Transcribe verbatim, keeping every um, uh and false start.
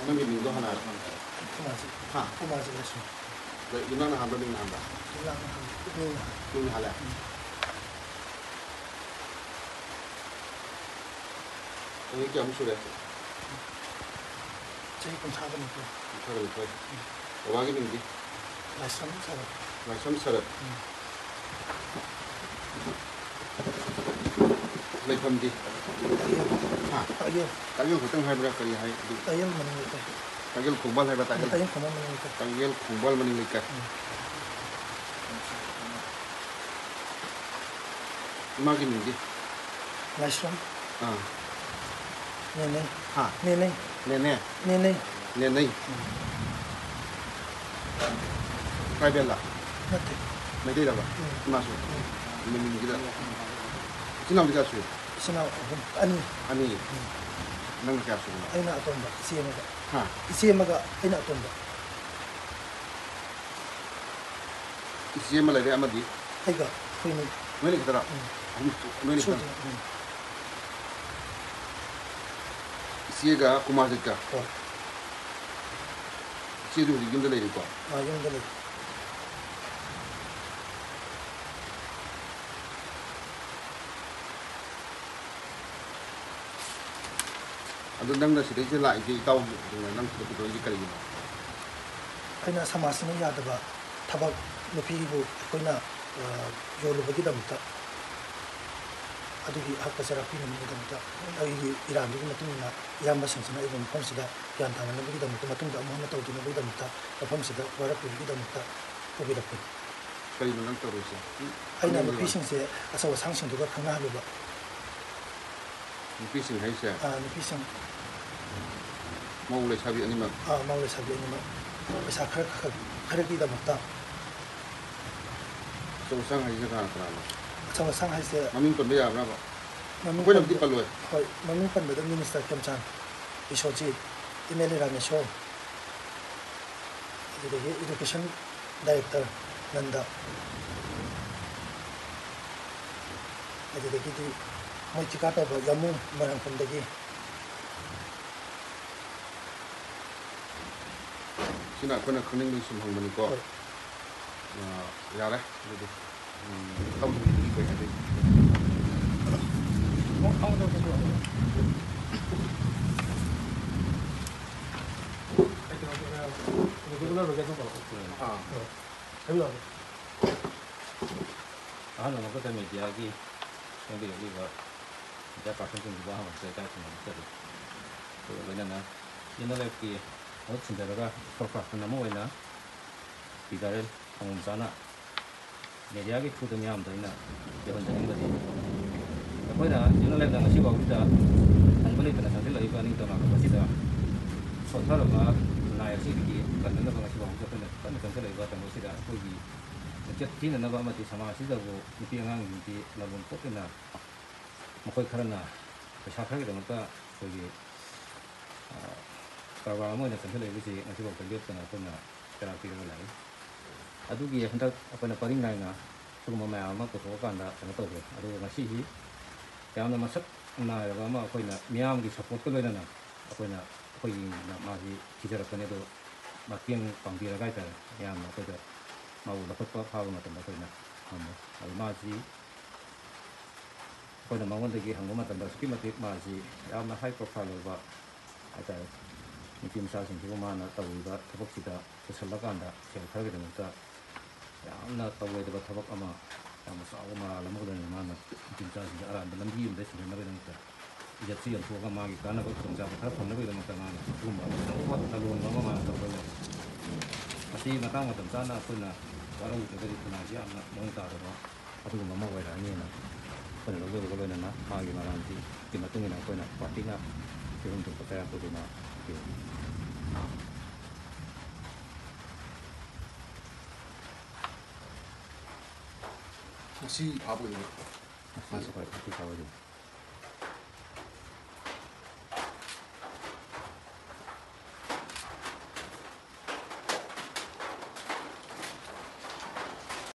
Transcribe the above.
ꯅꯪꯒꯤ ꯃꯤꯡꯗꯣ ꯍꯥꯟꯅ ꯍꯥꯏꯔꯣ꯫ ꯊꯣꯃꯥꯁ꯫ ꯍꯥ? ꯊꯣꯃꯥꯁ ꯂꯥꯏꯁ꯭ꯔꯝ꯫ ꯅꯪꯅ ꯍꯥꯟꯕ꯭ꯔꯥ, ꯃꯤꯡꯅ ꯍꯥꯟꯕ꯭ꯔꯥ? ꯏꯃꯥꯅ ꯍꯥꯟꯕ꯫ ꯏꯃꯥꯅ ꯍꯥꯟꯕ꯫ ꯃꯤꯡꯅ ꯍꯥꯜꯂꯦ? ꯎꯝ꯫ ꯆꯍꯤ ꯀꯌꯥꯃꯨꯛ ꯁꯨꯔꯦ? ꯆꯍꯤ ꯀꯨꯟꯊ꯭ꯔꯥꯒ ꯅꯤꯊꯣꯏ꯫ ꯀꯨꯟꯊ꯭ꯔꯥꯒ ꯅꯤꯊꯣꯏ꯫ ꯎꯝ꯫ ꯕꯕꯥꯒꯤ ꯃꯤꯡꯗꯤ? ꯂꯥꯏꯁ꯭ꯔꯝ ꯁꯔꯠ꯫ ꯂꯥꯏꯁ꯭ꯔꯝ ꯁꯔꯠ꯫ ꯎꯝ꯫ ꯂꯩꯐꯝꯗꯤ? ꯇꯥꯛꯌꯦꯜ꯫ ꯍꯥ? ꯇꯥꯛꯌꯦꯜ꯫ ꯇꯥꯛꯌꯦꯜ ꯈꯛꯇꯪ ꯍꯥꯏꯕ꯭ꯔꯥ? ꯀꯔꯤ ꯍꯥꯏ? ꯑꯗꯨ ꯇꯥꯛꯌꯦꯜ ꯃꯅꯤꯡ ꯂꯩꯀꯥꯏ꯫ ꯇꯥꯛꯌꯦꯜ ꯈꯣꯡꯕꯥꯜ ꯍꯥꯏꯕ꯭ꯔꯥ? ꯇꯥꯛꯌꯦꯜ, ꯇꯥꯛꯌꯦꯜ ꯈꯣꯡꯕꯥꯜ ꯃꯅꯤꯡ ꯂꯩꯀꯥꯏ꯫ ꯇꯥꯛꯌꯦꯜ ꯈꯣꯡꯕꯥꯜ ꯃꯅꯤꯡ ꯂꯩꯀꯥꯏ꯫ ꯎꯝ꯫ ꯏꯃꯥꯒꯤ ꯃꯤꯡꯗꯤ? ꯂꯥꯏꯁ꯭ꯔꯝ꯫ ꯑꯥ꯫ ꯅꯦꯅꯦ꯫ ꯍꯥ? ꯅꯦꯅꯦ꯫ ꯅꯦꯅꯦ? ꯅꯦꯅꯦ꯫ ꯅꯦꯅꯦ꯫ ꯎꯝ꯫ ꯇ꯭ꯔꯥꯏꯕꯦꯜꯂ? ꯅꯠꯇꯦ꯫ ꯃꯩꯇꯩꯔꯕ? ꯎꯝ꯫ ꯏꯃꯥꯁꯨ? ꯎꯝ꯫ ꯃꯅꯤꯡꯒꯤꯗ? ꯎꯝ꯫ ꯏꯆꯤꯟ ꯏꯅꯥꯎꯗꯤ ꯀꯌꯥ ꯁꯨꯏ? ꯏꯆꯤꯟ ꯏꯅꯥꯎ ꯑꯍꯨꯝ, ꯑꯅꯤ꯫ ꯑꯅꯤ? ꯎꯝ꯫ ꯅꯪꯅ ꯀꯌꯥ ꯁꯨꯕꯅꯣ? ꯑꯩꯅ ꯑꯇꯣꯝꯕ, ꯏꯆꯦ ꯑꯃꯒ꯫ ꯍꯥ? ꯏꯆꯦ ꯑꯃꯒ ꯑꯩꯅ ꯑꯇꯣꯝꯕ꯫ ꯏꯆꯦ ꯑꯃ ꯂꯩꯔꯦ, ꯑꯃꯗꯤ? ꯑꯩꯒ, ꯑꯩꯈꯣꯏꯅꯤ꯫ ꯅꯣꯏꯅꯤ ꯈꯛꯇꯔꯣ? ꯎꯝ꯫ ꯑꯍꯨꯝ, ꯅꯣꯏꯅꯤ ꯈꯛꯇꯪ? ꯁꯨꯗꯦ, ꯎꯝ꯫ ꯏꯆꯦꯒ ꯀꯨꯃꯥꯔꯖꯤꯠꯀ? ꯍꯣꯏ꯫ ꯏꯆꯦꯗꯤ ꯍꯧꯖꯤꯛ ꯌꯨꯝꯗ ꯂꯩꯔꯤꯀꯣ? ꯑꯥ, ꯌꯨꯝꯗ ꯂꯩ꯫ ꯑꯗꯣ ꯅꯪꯅ ꯁꯤꯗꯩꯁꯤꯗ ꯂꯥꯛꯏꯁꯦ, ꯏꯇꯥꯎꯁꯤꯡꯅ ꯅꯪ ꯁꯤꯗ ꯄꯨꯊꯣꯛꯏꯁꯦ ꯀꯔꯤꯒꯤꯅꯣ? ꯑꯩꯅ ꯁꯃꯥꯖꯁꯤꯅ ꯌꯥꯗꯕ ꯊꯕꯛ, ꯅꯨꯄꯤꯕꯨ ꯑꯩꯈꯣꯏꯅ, ꯑ, ꯌꯣꯜꯂꯨꯕꯒꯤꯗꯃꯛꯇ, ꯑꯗꯨꯒꯤ ꯍꯛꯇ ꯆꯔꯥꯛ ꯄꯤꯅꯕꯒꯤꯗꯃꯛꯇ ꯑꯩꯒꯤ ꯏꯔꯥꯟꯗꯨꯒꯤ ꯃꯇꯨꯡ ꯏꯟꯅ ꯏꯌꯥꯝꯕꯁꯤꯡꯁꯤꯅ ꯑꯩꯕꯨ ꯃꯐꯝꯁꯤꯗ ꯒ꯭ꯌꯥꯟ ꯇꯥꯅꯅꯕꯒꯤꯗꯃꯛꯇ, ꯃꯇꯨꯡꯗ ꯑꯃꯨꯛ ꯍꯟꯅ ꯇꯧꯗꯅꯕꯒꯤꯗꯃꯛꯇ ꯃꯐꯝꯁꯤꯗ ꯋꯥꯔꯛꯄꯤꯕꯒꯤꯗꯃꯛꯇ ꯄꯨꯕꯤꯔꯛꯄꯅꯤ꯫ ꯀꯔꯤꯅꯣ ꯅꯪ ꯇꯧꯔꯤꯁꯦ? ꯑꯩꯅ ꯈꯪꯅꯤꯡꯕ ꯋꯥ- ꯅꯨꯄꯤꯁꯤꯡꯁꯦ ꯑꯆꯧ ꯑꯁꯥꯡꯁꯤꯡꯗꯨꯒ ꯈꯪꯅꯍꯜꯂꯨꯕ꯫ ꯅꯨꯄꯤꯁꯤꯡ ꯍꯥꯏꯁꯦ? ꯑꯥ, ꯅꯨꯄꯤꯁꯤꯡ꯫ ꯃꯧ ꯂꯩꯁꯥꯕꯤ ꯑꯅꯤꯃꯛ? ꯑꯥ, ꯃꯧ ꯂꯩꯁꯥꯕꯤ ꯑꯅꯤꯃꯛ꯫ ꯄꯩꯁꯥ ꯈꯔ, ꯈꯔ, ꯈꯔꯒꯤꯗꯃꯛꯇ꯫ ꯑꯆꯧ ꯑꯁꯥꯡ ꯍꯥꯏꯁꯦ ꯀꯅꯥ ꯀꯅꯥꯅꯣ? ꯑꯆꯧ ꯑꯁꯥꯡ ꯍꯥꯏꯁꯦ ꯃꯃꯤꯡ ꯄꯟꯕ ꯌꯥꯕ꯭ꯔꯕ? ꯃꯃꯤꯡ ꯑꯩꯈꯣꯏꯅꯕꯨꯗꯤ ꯄꯟꯕ-, ꯄꯜꯂꯣꯏ꯫ ꯍꯣꯏ, ꯃꯃꯤꯡ ꯄꯟꯕꯗ minister ꯈꯦꯝꯆꯥꯟ, Biswajit, M L A Rameshwor, ꯑꯗꯨꯗꯒꯤ ꯏꯗꯨꯀꯦꯁꯟ ꯗꯥꯏꯔꯦꯛꯇꯔ ꯅꯟꯗ, ꯑꯗꯨꯗꯒꯤꯗꯤ ꯃꯣꯏ ꯊꯤꯀꯥ ꯇꯧꯕ ꯌꯥꯃꯨꯡ ꯃꯣꯏꯔꯥꯡꯈꯣꯝꯗꯒꯤ, ꯁꯤꯅ ꯑꯩꯈꯣꯏꯅ ꯈꯪꯅꯤꯡꯕꯒꯤ ꯁꯨꯝ ꯍꯪꯕꯅꯤꯀꯣ꯫ ꯍꯣꯏ꯫ ꯑ, ꯌꯥꯔꯦ ꯑꯗꯨꯗꯤ꯫ ꯎꯝ, ꯃꯊꯪ ꯀꯩ ꯍꯥꯏꯗꯣꯏꯅꯣ? ꯑꯥ꯫ ꯍꯥꯏꯕꯤꯌꯨ, ꯍꯥꯏꯕꯤꯌꯨ꯫ ꯑꯍꯥꯟꯕ ꯃꯛꯇꯗ ꯃꯦꯗꯤꯌꯥꯒꯤ ꯆꯪꯕꯤꯔꯛꯂꯤꯕ ꯃꯦꯗꯤꯌꯥ ꯄꯥꯔꯁꯟꯁꯤꯡꯁꯤꯕꯨ ꯑꯍꯥꯟꯕꯗ ꯏꯀꯥꯏ ꯈꯨꯝꯅꯕ ꯆꯠꯂꯤ꯫ ꯑꯗꯨꯒ ꯂꯣꯏꯅꯅ ꯌꯨꯅꯣꯂꯦꯞꯀꯤ ꯃꯍꯨꯠ ꯁꯤꯟꯖꯔꯒ ꯏꯁꯄꯣꯛꯁ ꯄꯥꯔꯁꯟ ꯑꯃ ꯑꯣꯏꯅ ꯄꯤ ꯗꯥꯔꯦꯟ ꯁꯪꯒꯣꯝ ꯆꯥꯅ ꯃꯦꯗꯤꯌꯥꯒꯤ ꯊ꯭ꯔꯨꯗ ꯃꯤꯌꯥꯝꯗ ꯑꯩꯅ ꯌꯧꯍꯟꯖꯅꯤꯡꯕꯗꯤ, ꯑꯩꯈꯣꯏꯅ ꯌꯨꯅꯣꯂꯦꯞꯅ ꯉꯁꯤ ꯐꯥꯎꯕꯗ ꯍꯟꯕ ꯂꯩꯇꯅ ꯆꯪꯁꯤꯜꯂꯛꯂꯤꯕ ꯅꯤꯡꯇꯝ ꯂꯥꯛꯄ ꯑꯁꯤꯗ ꯁꯣꯠꯊꯔꯕ ꯈꯨꯟꯅꯥꯏ ꯑꯁꯤꯗꯒꯤ ꯀꯟꯅꯅꯕ ꯉꯁꯤ ꯐꯥꯎꯕꯗ ꯑꯩꯈꯣꯏꯅ ꯀꯟꯅ ꯆꯪꯁꯤꯜꯂꯛꯂꯤꯕ ꯃꯇꯝ ꯑꯁꯤꯗ ꯑꯩꯈꯣꯏꯒꯤ ꯃꯤꯡꯆꯠ ꯊꯤꯅꯅꯕ ꯑꯃꯗꯤ ꯁꯃꯥꯖꯁꯤꯗꯕꯨ ꯅꯨꯄꯤ ꯑꯉꯥꯡꯁꯤꯡꯁꯤ ꯂꯝꯂꯣꯟ ꯈꯣꯠꯇꯅ ꯃꯈꯣꯏ ꯈꯔꯅ ꯄꯩꯁꯥ ꯈꯔꯒꯤꯗꯃꯛꯇ ꯑꯩꯈꯣꯏꯒꯤ, ꯑ, ꯀꯔꯕꯥꯔ ꯑꯃ ꯑꯣꯏꯅ ꯆꯪꯁꯤꯜꯂꯛꯂꯤꯕꯁꯤ ꯉꯁꯤꯐꯥꯎꯗ ꯂꯦꯞꯇꯅ ꯑꯩꯈꯣꯏꯅ ꯆꯩꯔꯥꯛ ꯄꯤꯔꯒ ꯂꯥꯛꯏ꯫ ꯑꯗꯨꯒꯤ ꯍꯟꯗꯛ ꯑꯩꯈꯣꯏꯅ ꯄꯔꯤꯡ ꯅꯥꯏꯅ ꯁꯤꯒꯨꯝꯕ ꯃꯌꯥꯝ ꯑꯃ ꯄꯨꯊꯣꯛꯑꯀꯥꯟꯗ ꯀꯩꯅꯣ ꯇꯧꯈ꯭ꯔꯦ꯫ ꯑꯗꯨꯒ ꯉꯁꯤꯁꯤ ꯌꯥꯝꯅ ꯃꯁꯛ ꯅꯥꯏꯔꯕ ꯑꯃ ꯑꯩꯈꯣꯏꯅ ꯃꯤꯌꯥꯝꯒꯤ ꯁꯄꯣꯔꯠꯀ ꯂꯣꯏꯅꯅ ꯑꯩꯈꯣꯏꯅ, ꯑꯩꯈꯣꯏꯅ ꯃꯥꯁꯤ ꯊꯤꯖꯔꯛꯄꯅꯤ꯫ ꯑꯗꯣ ꯃꯇꯦꯡ ꯄꯥꯡꯕꯤꯔꯒ ꯍꯥꯏꯇꯥꯔꯦ, ꯃꯌꯥꯝꯅ ꯑꯩꯈꯣꯏꯗ ꯃꯥꯕꯨ ꯂꯧꯈꯠꯄ ꯐꯥꯕ ꯃꯇꯝꯗ ꯑꯩꯈꯣꯏꯅ ꯉꯝꯃꯦ꯫ ꯑꯗꯨ ꯃꯥꯁꯤ ꯑꯩꯈꯣꯏꯅ ꯃꯉꯣꯟꯗꯒꯤ ꯍꯪꯕ ꯃꯇꯝꯗ ꯑꯁꯨꯛꯀꯤ ꯃꯇꯤꯛ ꯃꯥꯁꯤ ꯌꯥꯝꯅ ꯍꯥꯏ ꯄ꯭ꯔꯣꯐꯥꯏꯜ ꯑꯣꯏꯕ ꯍꯥꯏꯇꯥꯔꯦ꯫ ꯅꯨꯄꯤ ꯃꯆꯥꯁꯤꯡꯁꯤꯕꯨ ꯃꯥꯅ ꯇꯧꯔꯤꯕ ꯊꯕꯛꯁꯤꯗ ꯄꯨꯁꯜꯂꯀꯥꯟꯗ ꯁꯦꯜ ꯈꯔꯒꯤꯗꯃꯛꯇ ꯌꯥꯝꯅ ꯇꯧꯔꯣꯏꯗꯕ ꯊꯕꯛ ꯑꯃ, ꯌꯥꯝꯅ ꯆꯥꯎꯕ ꯃꯔꯥꯜ ꯑꯃꯒ ꯂꯣꯏꯅꯅ ꯃꯥꯅ ꯅꯨꯄꯤ ꯃꯆꯥꯁꯤꯡꯁꯦ ꯑꯔꯥꯟꯕ ꯂꯝꯕꯤ ꯑꯃꯗ ꯁꯤꯡꯅꯅꯕꯒꯤꯗꯃꯛꯇ ꯏꯖꯠꯁꯨ ꯌꯣꯟꯊꯣꯛꯑꯒ ꯃꯥꯒꯤ ꯀꯥꯟꯅꯕ ꯈꯨꯗꯣꯡꯆꯥꯕ ꯈꯔ ꯐꯪꯅꯕꯒꯤꯗꯃꯛꯇ ꯃꯥꯅ ꯑꯗꯨꯒꯨꯝꯕ ꯑꯆꯧꯕ ꯂꯂꯣꯟꯕ ꯑꯃ ꯃꯥꯅ ꯇꯧꯕ ꯂꯩ꯫ ꯃꯁꯤ ꯃꯇꯥꯡ ꯃꯇꯝ ꯆꯥꯅ ꯑꯩꯈꯣꯏꯅ ꯋꯥꯔꯧꯗ꯭ꯔꯒꯗꯤ ꯈꯨꯟꯅꯥꯏꯁꯤ ꯌꯥꯝꯅ ꯃꯑꯣꯡ ꯇꯥꯗꯕ ꯑꯗꯨꯒꯨꯝꯕ ꯑꯃ ꯑꯣꯏꯔꯛꯑꯅꯤꯅ ꯑꯩꯈꯣꯏꯅ ꯂꯧꯖꯕꯒ ꯂꯣꯏꯅꯅ ꯃꯥꯒꯤ ꯃꯔꯥꯜꯁꯤꯒꯤ ꯃꯇꯨꯡ ꯏꯟꯅ ꯑꯩꯈꯣꯏꯅ ꯄꯥꯔꯇꯤꯅ ꯁꯤꯒꯨꯝꯕ ꯊꯣꯛꯄ ꯀꯌꯥ ꯇꯧꯗꯨꯅ ꯄꯤꯔꯤ꯫ ꯉꯁꯤ ꯐꯥꯕ ꯑꯣꯏꯗꯣꯏꯔꯥ? ꯉꯁꯤ ꯑꯩꯈꯣꯏ ꯉꯁꯤ ꯐꯥꯕ ꯑꯣꯏꯗꯣꯏꯅꯤ꯫